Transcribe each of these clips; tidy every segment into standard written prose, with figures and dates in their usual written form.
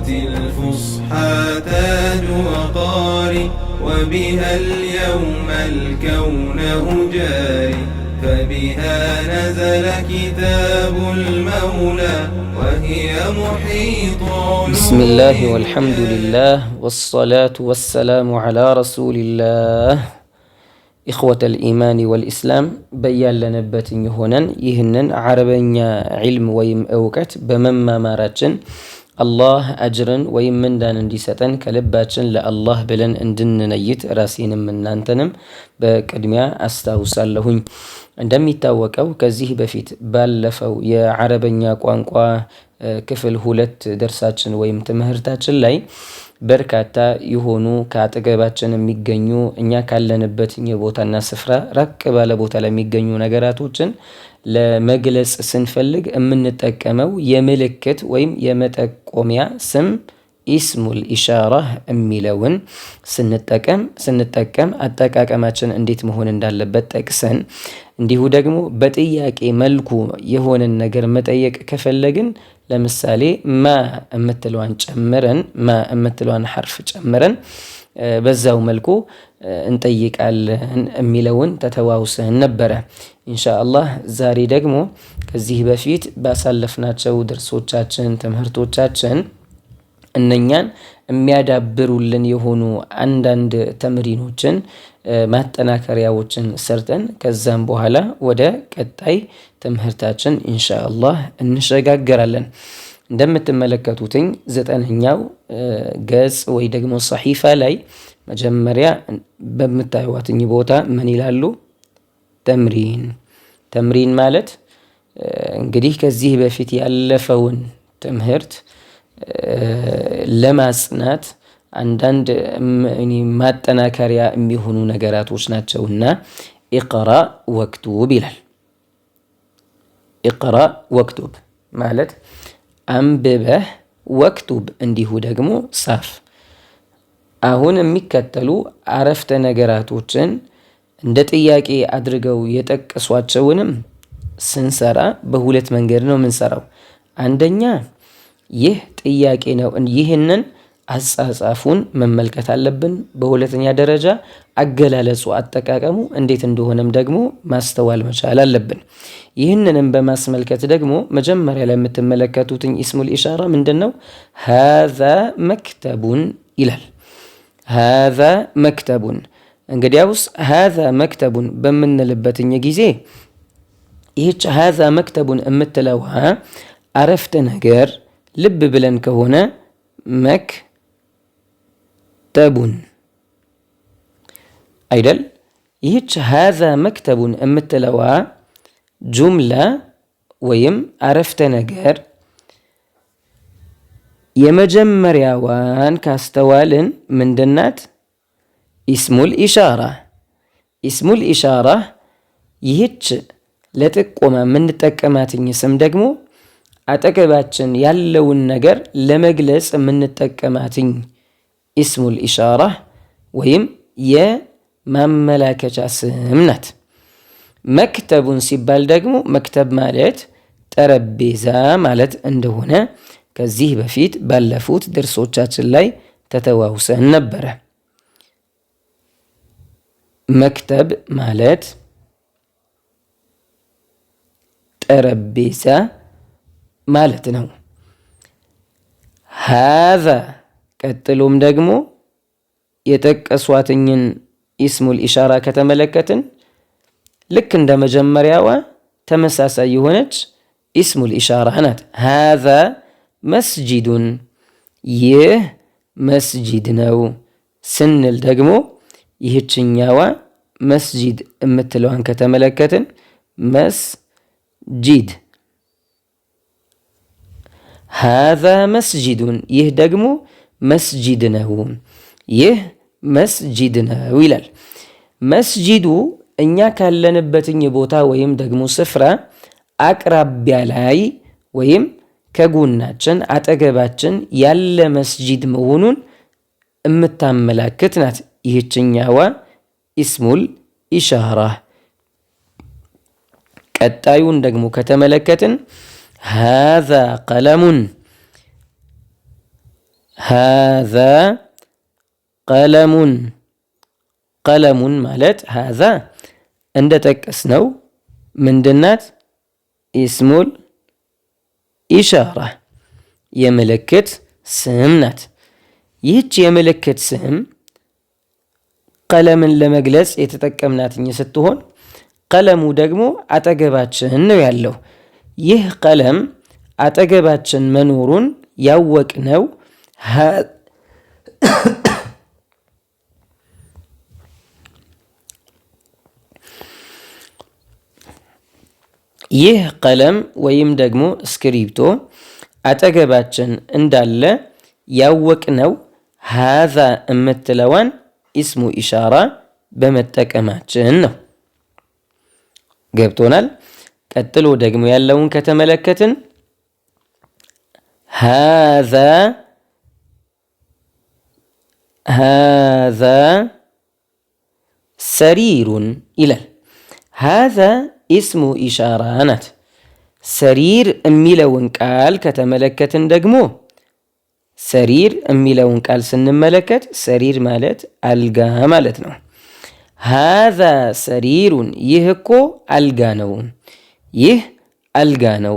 الفصحى تاج وقاري، وبها اليوم الكون أجاري، فبها نزل كتاب المولى وهي محيط بسم الله والحمد لله والصلاة والسلام على رسول الله። إخوة الإيمان والإسلام፣ በያለንበት ሆነን ይህንን ዓረበኛ ዒልም ወይም እውቀት በመማማራችን አላህ አጅርን ወይም ምንዳን እንዲሰጠን ከልባችን ለአላህ ብለን እንድንነይት ራሴንም እናንተንም በቅድሚያ አስታውሳለሁኝ። እንደሚታወቀው ከዚህ በፊት ባለፈው የዓረበኛ ቋንቋ ክፍል 2 ደርሳችን ወይም ትምህርታችን ላይ በርካታ የሆኑ ከአጠገባችን የሚገኙ፣ እኛ ካለንበት የቦታና ስፍራ ራቅ ባለ ቦታ ላይ የሚገኙ ነገራቶችን ለመግለጽ ስንፈልግ የምንጠቀመው የምልክት ወይም የመጠቆሚያ ስም اسم الإشارة የሚለውን ስንጠቀም አጠቃቀማችን እንዴት መሆን እንዳለበት ጠቅሰን፣ እንዲሁ ደግሞ በጥያቄ መልኩ የሆነን ነገር መጠየቅ ከፈለግን ለምሳሌ ما የምትለዋን ጨምረን፣ ما የምትለዋን ሐርፍ ጨምረን በዛው መልኩ እንጠይቃለን የሚለውን ተተዋውሰን ነበረ። ኢንሻአላህ ዛሬ ደግሞ ከዚህ በፊት ባሳለፍናቸው ደርሶቻችን፣ ትምህርቶቻችን እነኛን የሚያዳብሩልን የሆኑ አንዳንድ ተምሪኖችን፣ ማጠናከሪያዎችን ሰርተን ከዛም በኋላ ወደ ቀጣይ ትምህርታችን ኢንሻአላህ እንሸጋገራለን። እንደምትመለከቱትኝ 9ኛው ገጽ ወይ ደግሞ ሰሒፋ ላይ መጀመሪያ በምታዩዋትኝ ቦታ ምን ይላሉ? ተምሪን። ተምሪን ማለት እንግዲህ ከዚህ በፊት ያለፈውን ትምህርት ለማጽናት አንዳንድ ማጠናከሪያ የሚሆኑ ነገራቶች ናቸውና اقرأ واكتب ይላል። اقرأ واكتب ማለት አንብበህ፣ واكتب እንዲሁ ደግሞ ጻፍ። አሁን የሚከተሉ አረፍተ ነገራቶችን እንደ ጥያቄ አድርገው የጠቀሷቸውንም ስንሰራ በሁለት መንገድ ነው የምንሰራው። አንደኛ ይህ ጥያቄ ነው። ይህንን አጻጻፉን መመልከት አለብን። በሁለተኛ ደረጃ አገላለጹ፣ አጠቃቀሙ እንዴት እንደሆነም ደግሞ ማስተዋል መቻል አለብን። ይህንንም በማስመልከት ደግሞ መጀመሪያ ላይ የምትመለከቱትኝ اسم الإشارة ምንድን ነው? هذا مكتب ይላል። هذا مكتب። እንግዲያውስ هذا مكتب በምንልበትኝ ጊዜ ይህች هذا مكتب የምትለዋ አረፍተ ነገር ልብ ብለን ከሆነ مكتب አይደል? ይህች هذا مكتب የምትለዋ جملة ወይም አረፍተ ነገር የመጀመሪያዋን ካስተዋልን ምንድናት? اسم الإشارة። اسم الإشارة ይህች ለጥቆማ የምንጠቀማትኝ ስም ደግሞ አጠገባችን ያለውን ነገር ለመግለጽ የምንጠቀማትኝ اسم الإشارة ወይም የማመላከቻ ስም ናት። مكتب ሲባል ደግሞ مكتب ማለት ጠረጴዛ ማለት እንደሆነ ከዚህ በፊት ባለፉት ድርሶቻችን ላይ ተተዋውሰን ነበረ። መክተብ ማለት ጠረጴዛ ማለት ነው። ሃዛ ቀጥሎም ደግሞ የጠቀሷትኝን ኢስሙል ኢሻራ ከተመለከትን ልክ እንደ መጀመሪያዋ ተመሳሳይ የሆነች اسم الإشارة ናት። هذا مسجد ይህ መስጂድ ነው ስንል ደግሞ ይህችኛዋ መስጂድ የምትለዋን ከተመለከትን መስጂድ፣ هذا مسجد ይህ ደግሞ መስጂድ ነው፣ ይህ መስጂድ ነው ይላል። መስጂዱ እኛ ካለንበትኝ ቦታ ወይም ደግሞ ስፍራ አቅራቢያ ላይ ወይም ከጎናችን አጠገባችን ያለ መስጂድ መሆኑን የምታመላክት ናት ይህችኛዋ اسم الإشارة። ቀጣዩን ደግሞ ከተመለከትን هذا قلم። ሃዛ ቀለሙን። ቀለሙን ማለት ሃዛ እንደጠቀስነው ምንድናት? ኢስሙል ኢሻራ የምልክት ስም ናት። ይህች የምልክት ስም ቀለምን ለመግለጽ የተጠቀምናትኝ ስትሆን ቀለሙ ደግሞ አጠገባችን ነው ያለው። ይህ ቀለም አጠገባችን መኖሩን ያወቅነው ይህ ቀለም ወይም ደግሞ እስክሪብቶ አጠገባችን እንዳለ ያወቅነው ሃዛ የምትለዋን ኢስሙ ኢሻራ በመጠቀማችን ነው። ገብቶናል። ቀጥሎ ደግሞ ያለውን ከተመለከትን ሃዛ ሃዛ ሰሪሩን ይላል። ሃዛ ኢስሙ ኢሻራ ናት። ሰሪር የሚለውን ቃል ከተመለከትን ደግሞ ሰሪር የሚለውን ቃል ስንመለከት ሰሪር ማለት አልጋ ማለት ነው። ሃዛ ሰሪሩን ይህ እኮ አልጋ ነው። ይህ አልጋ ነው።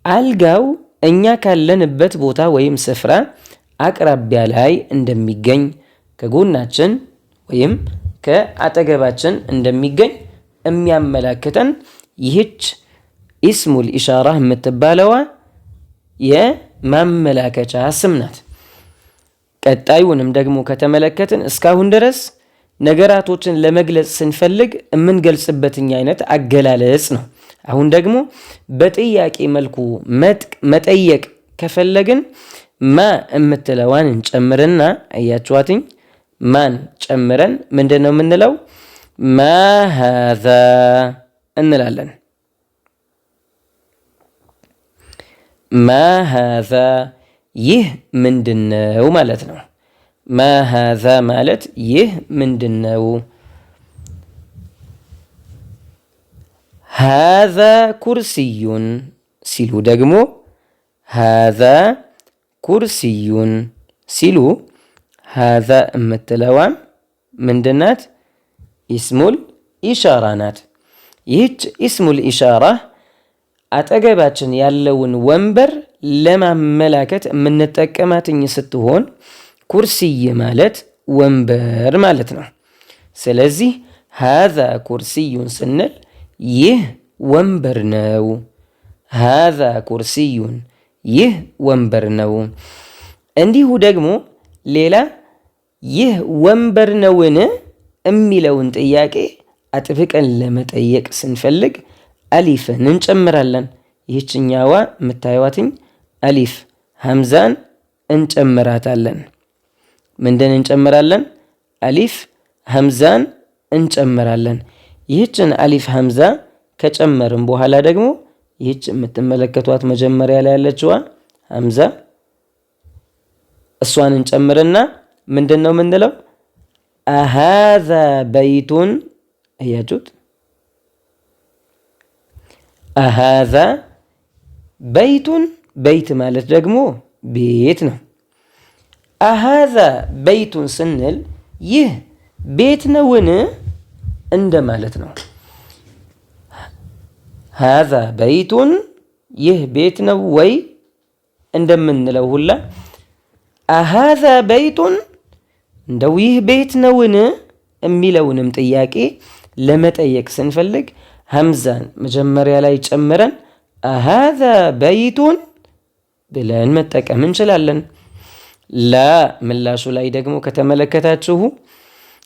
አልጋው እኛ ካለንበት ቦታ ወይም ስፍራ አቅራቢያ ላይ እንደሚገኝ ከጎናችን ወይም ከአጠገባችን እንደሚገኝ የሚያመላክተን ይህች ኢስሙል ኢሻራ የምትባለዋ የማመላከቻ ስም ናት። ቀጣዩንም ደግሞ ከተመለከትን እስካሁን ድረስ ነገራቶችን ለመግለጽ ስንፈልግ የምንገልጽበትኛ አይነት አገላለጽ ነው። አሁን ደግሞ በጥያቄ መልኩ መጠየቅ ከፈለግን ማ የምትለዋን እንጨምርና አያችኋትኝ፣ ማን ጨምረን ምንድን ነው የምንለው? ማ ሃዛ እንላለን። ማ ሃዛ ይህ ምንድነው ማለት ነው። ማ ሃዛ ማለት ይህ ምንድነው? ሃዛ ኩርሲዩን ሲሉ ደግሞ ሃዛ ኩርሲዩን ሲሉ ሃዛ የምትለዋም ምንድናት? ኢስሙል ኢሻራ ናት። ይህች ኢስሙል ኢሻራ አጠገባችን ያለውን ወንበር ለማመላከት የምንጠቀማትኝ ስትሆን ኩርሲይ ማለት ወንበር ማለት ነው። ስለዚህ ሃዛ ኩርሲዩን ስንል ይህ ወንበር ነው። ሃዛ ኩርሲዩን ይህ ወንበር ነው። እንዲሁ ደግሞ ሌላ ይህ ወንበር ነውን የሚለውን ጥያቄ አጥብቀን ለመጠየቅ ስንፈልግ አሊፍን እንጨምራለን። ይህችኛዋ የምታዩዋትኝ አሊፍ ሀምዛን እንጨምራታለን። ምንድን እንጨምራለን? አሊፍ ሀምዛን እንጨምራለን። ይህችን አሊፍ ሀምዛ ከጨመርን በኋላ ደግሞ ይህች የምትመለከቷት መጀመሪያ ላይ ያለችዋ ሀምዛ እሷን እንጨምርና ምንድን ነው የምንለው? አሃዛ በይቱን እያችሁት አሃዛ በይቱን በይት ማለት ደግሞ ቤት ነው። አሃዛ በይቱን ስንል ይህ ቤት ነውን እንደ ማለት ነው። ሃዛ በይቱን ይህ ቤት ነው ወይ እንደምንለው ሁላ አሃዛ በይቱን እንደው ይህ ቤት ነውን የሚለውንም ጥያቄ ለመጠየቅ ስንፈልግ ሀምዛን መጀመሪያ ላይ ጨምረን አሃዛ በይቱን ብለን መጠቀም እንችላለን። ላ ምላሹ ላይ ደግሞ ከተመለከታችሁ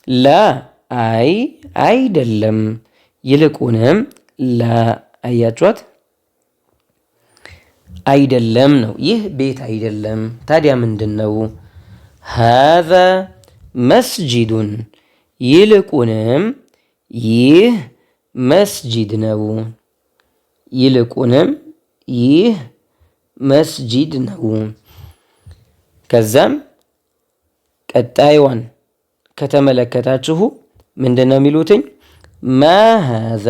ላ አይ አይደለም፣ ይልቁንም ላ አያችኋት አይደለም ነው። ይህ ቤት አይደለም። ታዲያ ምንድን ነው? ሃዛ መስጂዱን ይልቁንም ይህ መስጂድ ነው። ይልቁንም ይህ መስጂድ ነው። ከዛም ቀጣይዋን ከተመለከታችሁ ምንድን ነው የሚሉትኝ? ማ ሃዛ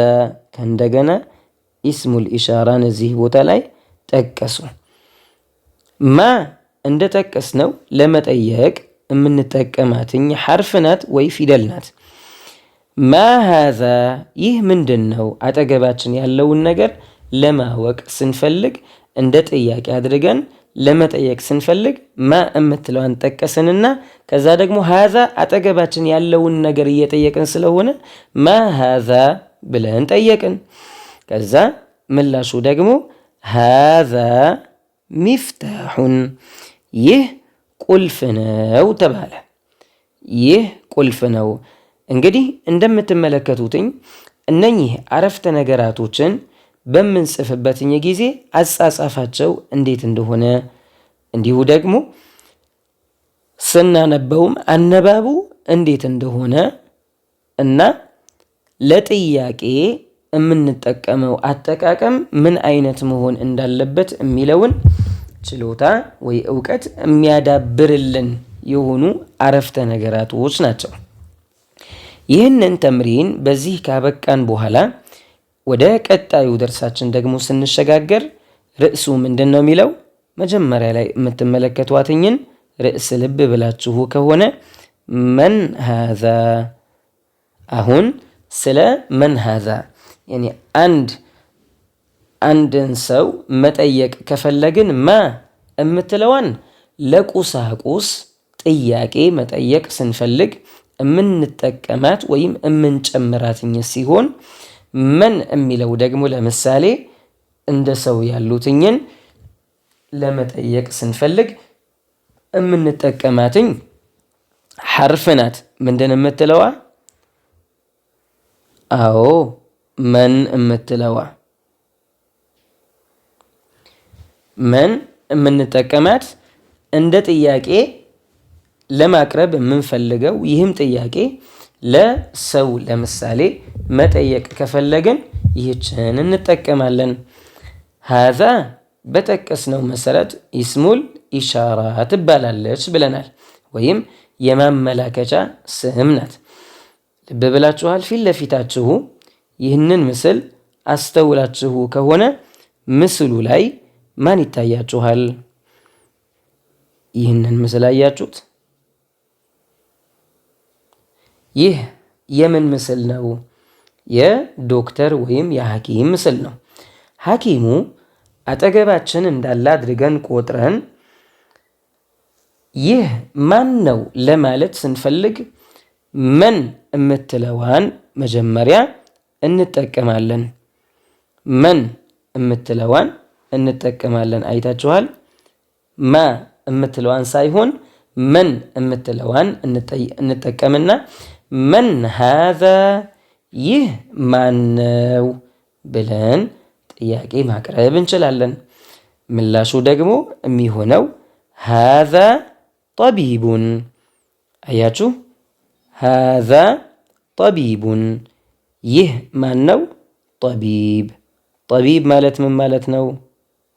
ከእንደገና ኢስሙል ኢሻራን እዚህ ቦታ ላይ ጠቀሱ። ማ እንደጠቀስነው ለመጠየቅ የምንጠቀማትኝ ሐርፍ ናት ወይ ፊደል ናት። ማ ሃዛ ይህ ምንድን ነው? አጠገባችን ያለውን ነገር ለማወቅ ስንፈልግ እንደ ጥያቄ አድርገን ለመጠየቅ ስንፈልግ ማ የምትለዋን ጠቀስንና ከዛ ደግሞ ሃዛ አጠገባችን ያለውን ነገር እየጠየቅን ስለሆነ ማ ሃዛ ብለን ጠየቅን። ከዛ ምላሹ ደግሞ ሃዛ ሚፍታሑን ይህ ቁልፍ ነው ተባለ። ይህ ቁልፍ ነው። እንግዲህ እንደምትመለከቱትኝ እነኚህ አረፍተ ነገራቶችን በምንጽፍበትኝ ጊዜ አጻጻፋቸው እንዴት እንደሆነ እንዲሁ ደግሞ ስናነበውም አነባቡ እንዴት እንደሆነ እና ለጥያቄ የምንጠቀመው አጠቃቀም ምን አይነት መሆን እንዳለበት የሚለውን ችሎታ ወይ እውቀት የሚያዳብርልን የሆኑ አረፍተ ነገራቶች ናቸው። ይህንን ተምሪን በዚህ ካበቃን በኋላ ወደ ቀጣዩ ደርሳችን ደግሞ ስንሸጋገር ርዕሱ ምንድን ነው የሚለው መጀመሪያ ላይ የምትመለከቷትኝን ርዕስ ልብ ብላችሁ ከሆነ መን ሃዛ። አሁን ስለ መን ሃዛ ያኒ አንድን ሰው መጠየቅ ከፈለግን ማ የምትለዋን ለቁሳቁስ ጥያቄ መጠየቅ ስንፈልግ የምንጠቀማት ወይም የምንጨምራትኝ ሲሆን መን የሚለው ደግሞ ለምሳሌ እንደ ሰው ያሉትኝን ለመጠየቅ ስንፈልግ የምንጠቀማትኝ ሐርፍ ናት። ምንድን የምትለዋ? አዎ መን የምትለዋ መን የምንጠቀማት እንደ ጥያቄ ለማቅረብ የምንፈልገው ይህም ጥያቄ ለሰው ለምሳሌ መጠየቅ ከፈለግን ይህችን እንጠቀማለን። ሃዛ በጠቀስነው መሰረት ኢስሙል ኢሻራ ትባላለች ብለናል። ወይም የማመላከቻ ስም ናት። ልብ ብላችኋል። ፊት ለፊታችሁ ይህንን ምስል አስተውላችሁ ከሆነ ምስሉ ላይ ማን ይታያችኋል? ይህንን ምስል አያችሁት? ይህ የምን ምስል ነው? የዶክተር ወይም የሐኪም ምስል ነው። ሐኪሙ አጠገባችን እንዳለ አድርገን ቆጥረን ይህ ማን ነው ለማለት ስንፈልግ መን የምትለዋን መጀመሪያ እንጠቀማለን። መን የምትለዋን እንጠቀማለን። አይታችኋል። ማ የምትለዋን ሳይሆን መን የምትለዋን እንጠቀምና መን ሃዛ ይህ ማነው ብለን ጥያቄ ማቅረብ እንችላለን። ምላሹ ደግሞ የሚሆነው ሃዛ ጠቢቡን። አያችሁ፣ ሃዛ ጠቢቡን ይህ ማን ነው? ጠቢብ። ጠቢብ ማለት ምን ማለት ነው?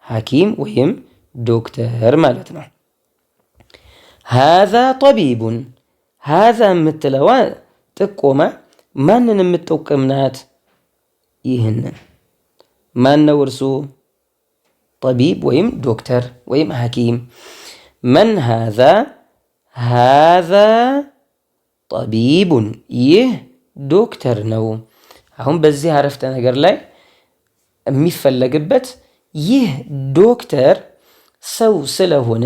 ሐኪም ወይም ዶክተር ማለት ነው። ሃዛ ጠቢቡን። ሃዛ የምትለዋ ጥቆማ ማንን የምትጠቁም ናት? ይህንን ማን ነው እርሱ? ጠቢብ ወይም ዶክተር ወይም ሐኪም። መን ሃዛ? ሃዛ ጠቢቡን ይህ ዶክተር ነው። አሁን በዚህ አረፍተ ነገር ላይ የሚፈለግበት ይህ ዶክተር ሰው ስለሆነ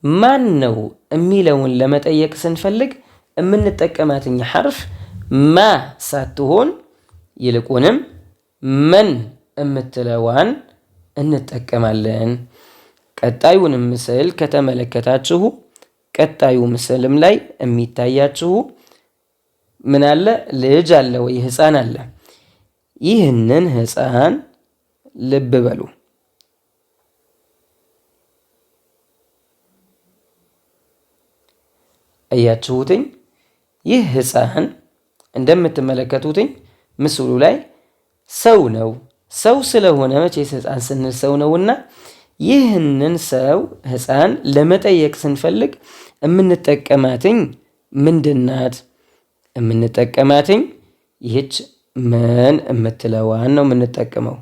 ማን ነው የሚለውን ለመጠየቅ ስንፈልግ የምንጠቀማትኝ ሐርፍ ማ ሳትሆን ይልቁንም መን የምትለዋን እንጠቀማለን። ቀጣዩንም ምስል ከተመለከታችሁ ቀጣዩ ምስልም ላይ የሚታያችሁ ምን አለ? ልጅ አለ ወይ ህፃን አለ። ይህንን ህፃን ልብ በሉ። እያችሁትኝ ይህ ህፃን እንደምትመለከቱትኝ ምስሉ ላይ ሰው ነው። ሰው ስለሆነ መቼስ ህፃን ስንል ሰው ነውና ይህንን ሰው ህፃን ለመጠየቅ ስንፈልግ የምንጠቀማትኝ ምንድናት? የምንጠቀማትኝ ይህች መን የምትለዋን ነው የምንጠቀመው።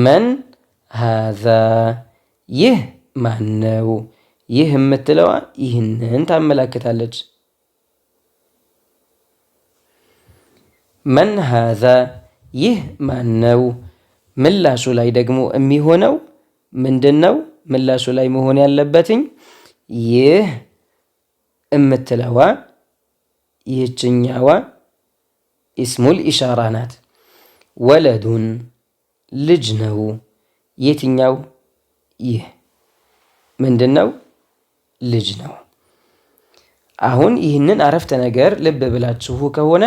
መን ሃዛ ይህ ማን ነው? ይህ የምትለዋ ይህንን ታመላክታለች። መን ሃዛ ይህ ማን ነው? ምላሹ ላይ ደግሞ የሚሆነው ምንድን ነው? ምላሹ ላይ መሆን ያለበትኝ ይህ የምትለዋ ይህችኛዋ ኢስሙል ኢሻራ ናት። ወለዱን ልጅ ነው። የትኛው? ይህ ምንድን ነው? ልጅ ነው። አሁን ይህንን አረፍተ ነገር ልብ ብላችሁ ከሆነ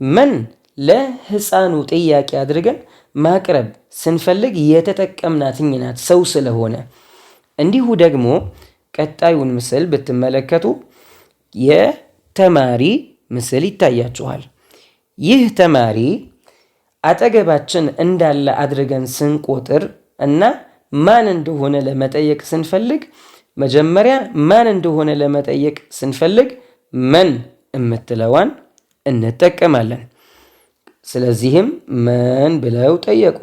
መን ለህፃኑ ጥያቄ አድርገን ማቅረብ ስንፈልግ የተጠቀምናትኝ ናት ሰው ስለሆነ። እንዲሁ ደግሞ ቀጣዩን ምስል ብትመለከቱ የተማሪ ምስል ይታያችኋል። ይህ ተማሪ አጠገባችን እንዳለ አድርገን ስንቆጥር እና ማን እንደሆነ ለመጠየቅ ስንፈልግ መጀመሪያ ማን እንደሆነ ለመጠየቅ ስንፈልግ መን የምትለዋን እንጠቀማለን። ስለዚህም መን ብለው ጠየቁ።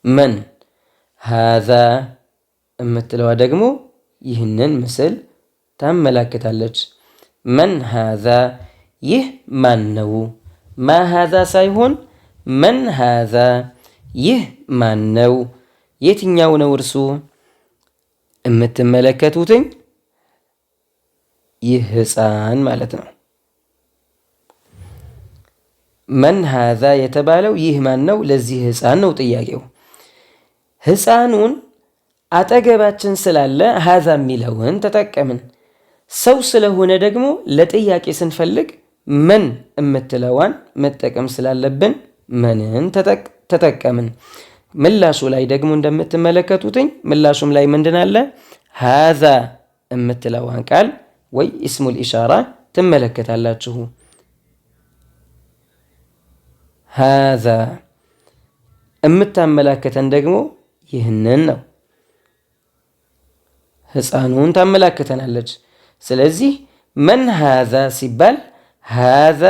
መን ሃዛ የምትለዋ ደግሞ ይህንን ምስል ታመላክታለች። መን ሃዛ ይህ ማን ነው? ማ ሃዛ ሳይሆን መን ሃዛ ይህ ማን ነው? የትኛው ነው እርሱ? የምትመለከቱትኝ ይህ ህፃን ማለት ነው። መን ሃዛ የተባለው ይህ ማን ነው? ለዚህ ህፃን ነው ጥያቄው። ህፃኑን አጠገባችን ስላለ ሃዛ የሚለውን ተጠቀምን። ሰው ስለሆነ ደግሞ ለጥያቄ ስንፈልግ መን የምትለዋን መጠቀም ስላለብን መንን ተጠቀምን። ምላሹ ላይ ደግሞ እንደምትመለከቱትኝ ምላሹም ላይ ምንድን አለ? ሃዛ የምትለዋን ቃል ወይ ኢስሙል ኢሻራ ትመለከታላችሁ። ሃዛ የምታመላክተን ደግሞ ይህንን ነው። ህፃኑን ታመላክተናለች። ስለዚህ መን ሃዛ ሲባል ሃዛ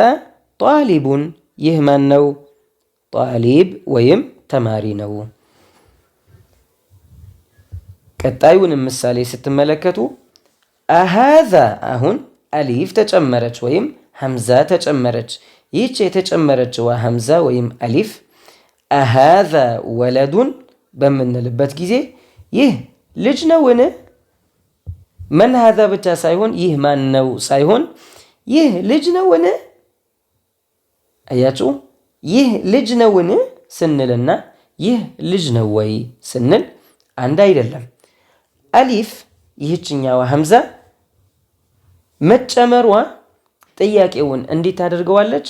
ጣሊቡን፣ ይህ ማን ነው? ጣሊብ ወይም ተማሪ ነው። ቀጣዩንም ምሳሌ ስትመለከቱ አሃዛ አሁን አሊፍ ተጨመረች ወይም ሐምዛ ተጨመረች። ይህች የተጨመረችዋ ሐምዛ ወይም አሊፍ አሃዛ ወለዱን በምንልበት ጊዜ ይህ ልጅ ነውን? መን ሃዛ ብቻ ሳይሆን ይህ ማን ነው ሳይሆን ይህ ልጅ ነውን? አያችሁ፣ ይህ ልጅ ነውን ስንልና ይህ ልጅ ነው ወይ ስንል አንድ አይደለም። አሊፍ ይህችኛዋ ሐምዛ መጨመሯ ጥያቄውን እንዴት ታደርገዋለች?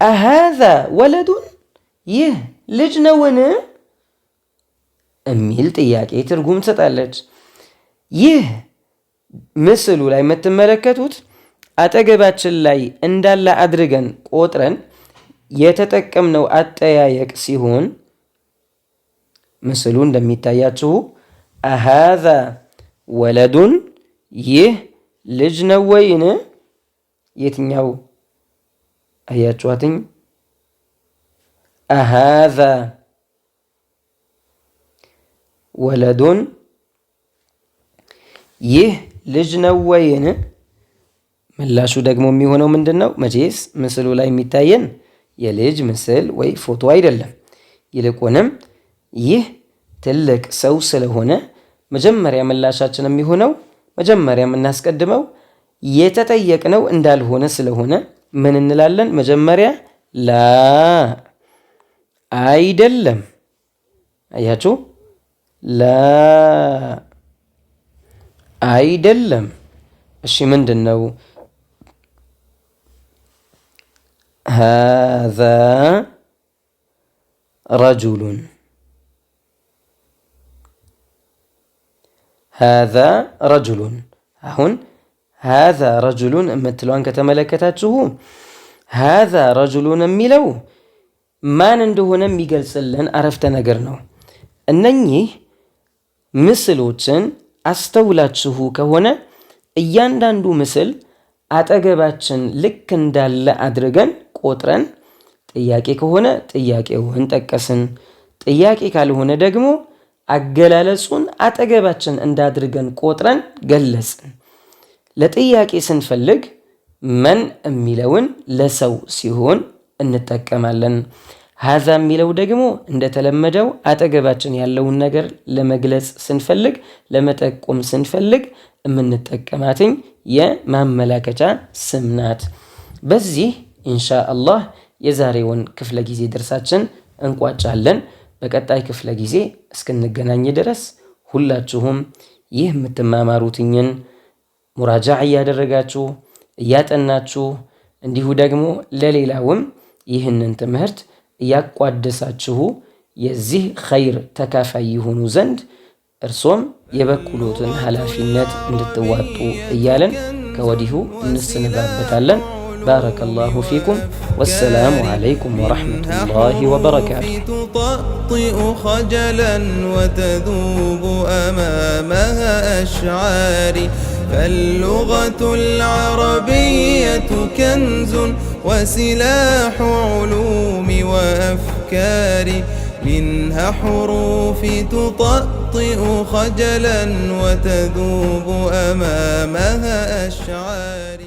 አሃዛ ወለዱን ይህ ልጅ ነውን የሚል ጥያቄ ትርጉም ትሰጣለች። ይህ ምስሉ ላይ የምትመለከቱት አጠገባችን ላይ እንዳለ አድርገን ቆጥረን የተጠቀምነው አጠያየቅ ሲሆን ምስሉ እንደሚታያችሁ አሃዛ ወለዱን ይህ ልጅ ነው ወይን? የትኛው አያችኋትኝ? አሃዛ ወለዱን ይህ ልጅ ነው ወይን? ምላሹ ደግሞ የሚሆነው ምንድን ነው? መቼስ ምስሉ ላይ የሚታየን የልጅ ምስል ወይ ፎቶ አይደለም። ይልቁንም ይህ ትልቅ ሰው ስለሆነ መጀመሪያ ምላሻችን የሚሆነው መጀመሪያ የምናስቀድመው የተጠየቅነው እንዳልሆነ ስለሆነ ምን እንላለን? መጀመሪያ ላ አይደለም። አያችሁ፣ ላ አይደለም። እሺ ምንድን ነው? ሃዛ ረጁሉን ሃዛ ረጁሉን። አሁን ሃዛ ረጁሉን የምትለዋን ከተመለከታችሁ ሃዛ ረጁሉን የሚለው ማን እንደሆነ የሚገልጽልን አረፍተ ነገር ነው። እነኚህ ምስሎችን አስተውላችሁ ከሆነ እያንዳንዱ ምስል አጠገባችን ልክ እንዳለ አድርገን ቆጥረን ጥያቄ ከሆነ ጥያቄውን ጠቀስን፣ ጥያቄ ካልሆነ ደግሞ አገላለጹን አጠገባችን እንዳድርገን ቆጥረን ገለጽን። ለጥያቄ ስንፈልግ መን የሚለውን ለሰው ሲሆን እንጠቀማለን። ሀዛ የሚለው ደግሞ እንደተለመደው አጠገባችን ያለውን ነገር ለመግለጽ ስንፈልግ፣ ለመጠቆም ስንፈልግ የምንጠቀማትኝ የማመላከቻ ስም ናት። በዚህ ኢንሻ አላህ የዛሬውን ክፍለ ጊዜ ደርሳችን እንቋጫለን። በቀጣይ ክፍለ ጊዜ እስክንገናኝ ድረስ ሁላችሁም ይህ የምትማማሩትኝን ሙራጃዕ እያደረጋችሁ እያጠናችሁ እንዲሁ ደግሞ ለሌላውም ይህንን ትምህርት እያቋደሳችሁ የዚህ ኸይር ተካፋይ ይሆኑ ዘንድ እርሶም የበኩሎትን ኃላፊነት እንድትዋጡ እያለን ከወዲሁ እንሰነባበታለን። بارك الله فيكم والسلام عليكم ورحمة الله وبركاته. تطأطئ خجلا وتذوب أمامها أشعاري، فاللغة العربية كنز وسلاح علوم وأفكار، منها حروف تطأطئ خجلا وتذوب أمامها أشعاري.